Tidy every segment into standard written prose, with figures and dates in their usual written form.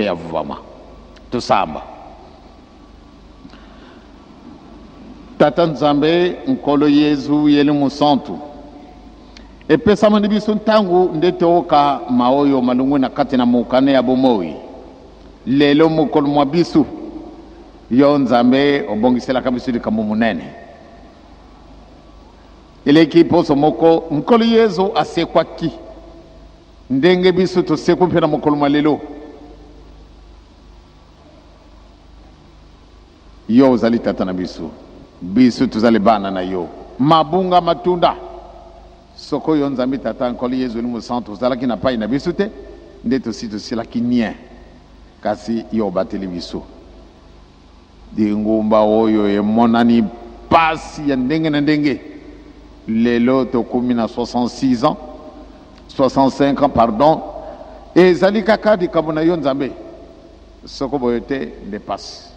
mpe ya vuvama. Tosamba. Tata Nzambe, Nkolo Yezu, Yeli Mosantu, epesamani biso ntango nde tooka maoyo malungwi na kati na mokana ya bomoi lelo mokolo mwa biso. Yo Nzambe obongiselaka biso likambo monene. Eleki poso moko Nkolo Yezu asekwaki, ndenge biso tosekwi mpe na mokolo mwa lelo. Yo ozali Tata na biso, biso tozali bana na yo. Mabunga matunda. Soko yo Nzambe Tata, Nkolo Yezu Elimo Santu ozalaki na pai na biso te, nde tosi tosilaki nie. Kasi yo obateli biso. Lingumba oyo emonani pasi ya ndenge na ndenge. Lelo tokomi na 66 ans, 65 ans pardon. Ezali kaka likambo na yo Nzambe. Soko boye te nde pasi.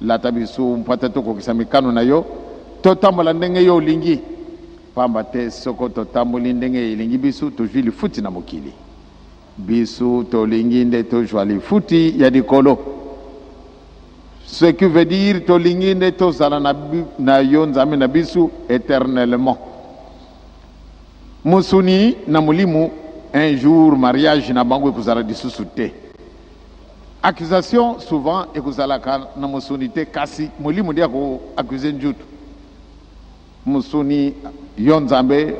Lata biso mpo ete tokokisa mikano na yo, totambola ndenge yo olingi. Pamba te soko totamboli ndenge elingi biso, tozwi lifuti na mokili. Biso tolingi nde tozwa lifuti ya likolo. Ce qui veut dire tolingi nde tozala na, na yo Nzambe na biso eternellement. Mosuni na molimo, un jour mariage na bango ekozala lisusu te. Accusation souvent ekozalaka na mosuni te, kasi molimo nde ako accuser njutu. Mosuni yo Nzambe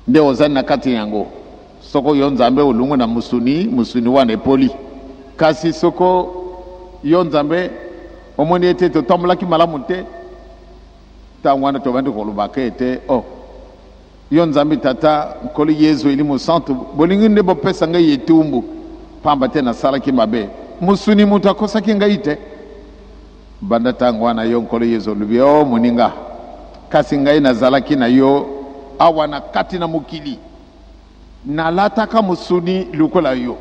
nde ozali na kati yango. Soko yo Nzambe olongwe na mosuni, mosuni wana epoli. Kasi soko yo Nzambe omoni ete totambolaki malamu te, ntango wana tobandi kolobaka ete oh, yo Nzambe Tata, Nkolo Yezu, Elimo Santu, bolingi nde bopesa ngai etumbu pamba te nasalaki mabe. Mosuni moto akosaki ngai te. Banda ntango wana yo Nkolo Yezu olobi, oh moninga, kasi ngai nazalaki na yo awa na kati na mokili, nalataka mosuni lokola yo,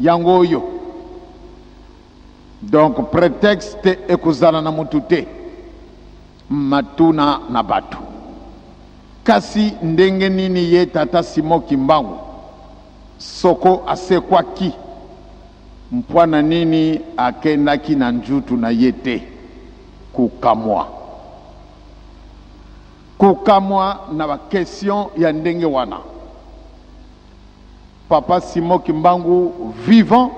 yango oyo. Donc pretexte ekozala na mutu te, matuna na batu. Kasi ndenge nini ye tata Simon Kimbangu soko asekwaki, mpo na nini akendaki na njutu na ye te? Kokamwa. Kokamwa na ba question ya ndenge wana. Papa Simon Kimbangu vivant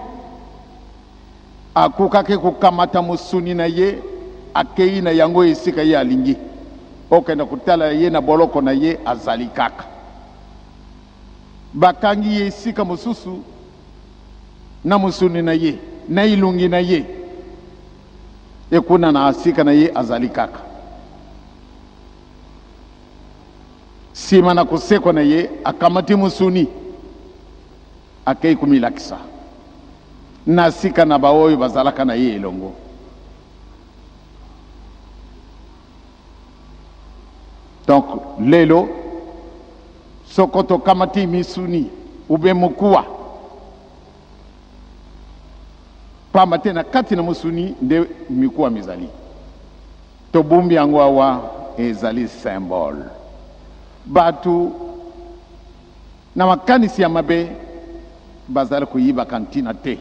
akokaki kokamata mosuni na ye akeyi na yango esika ye alingi. Okenda kotala ye na boloko na ye azali kaka. Bakangi ye esika mosusu na mosuni na ye, na elongi na ye, ekuna na esika na ye azali kaka. Sima na kosekwa na ye, akamati mosuni, akei komilakisa na sika na baoyo bazalaka na ye elongo. Donc lelo soko tokamati misuni ube mokuwa, pamba te na kati na mosuni nde mikuwa mizali. Tobombi yango awa, ezali symbole. Bato na makanisi ya mabe bazali koyibaka ntina te,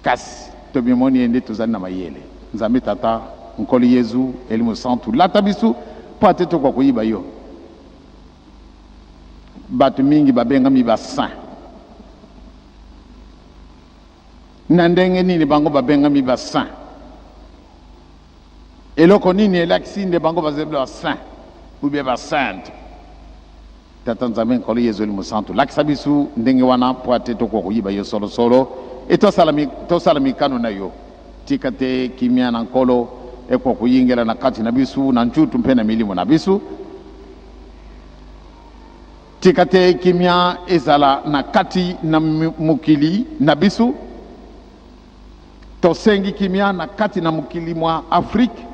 kasi tomimoni ye nde tozali na mayele. Nzambe Tata, Nkolo Yezu, Elimo Santu, lata biso mpo ate tokoka koyiba yo. Bato mingi babengami ba saint. Na ndenge nini bango babengami ba saint? Eloko nini elakisi nde bango bazali ba saint ou bien ba sainte? Tata Nzambe Nkolo Yezu Elimo Santu, lakisa biso ndenge wana mpo ate tokoka koyiba yo solo solo e tosala, tosala mikano na yo. Tika te kimia na Nkolo ekoka koyingela na kati na biso na njutu mpe na milimo na biso. Tika te kimia ezala na kati na mokili na biso. Tosengi kimia na kati na mokili mwa Afrique.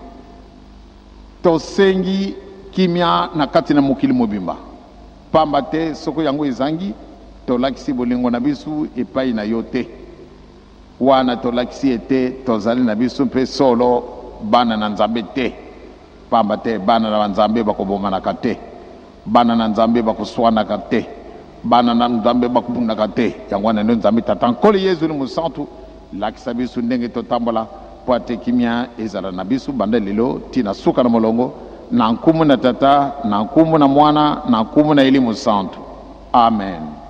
Tosengi kimia na kati na mokili mobimba. Pamba te soko yango ezangi, tolakisi bolingo na biso epai na yo te. Wana tolakisi ete tozali na biso mpe solo bana na Nzambe te. Pamba te bana na Nzambe bakobomanaka te, bana na Nzambe bakoswanaka te. Bana na Nzambe bakobundaka te. Yango wana nde Nzambe Tata Nkolo Yezu ni Mosantu, lakisa biso ndenge totambola mpo ate kimia ezala na biso banda lelo ti na suka na molongo, na nkumu na Tata, na nkumu na Mwana, na nkumu na Elimo Santu. Amen.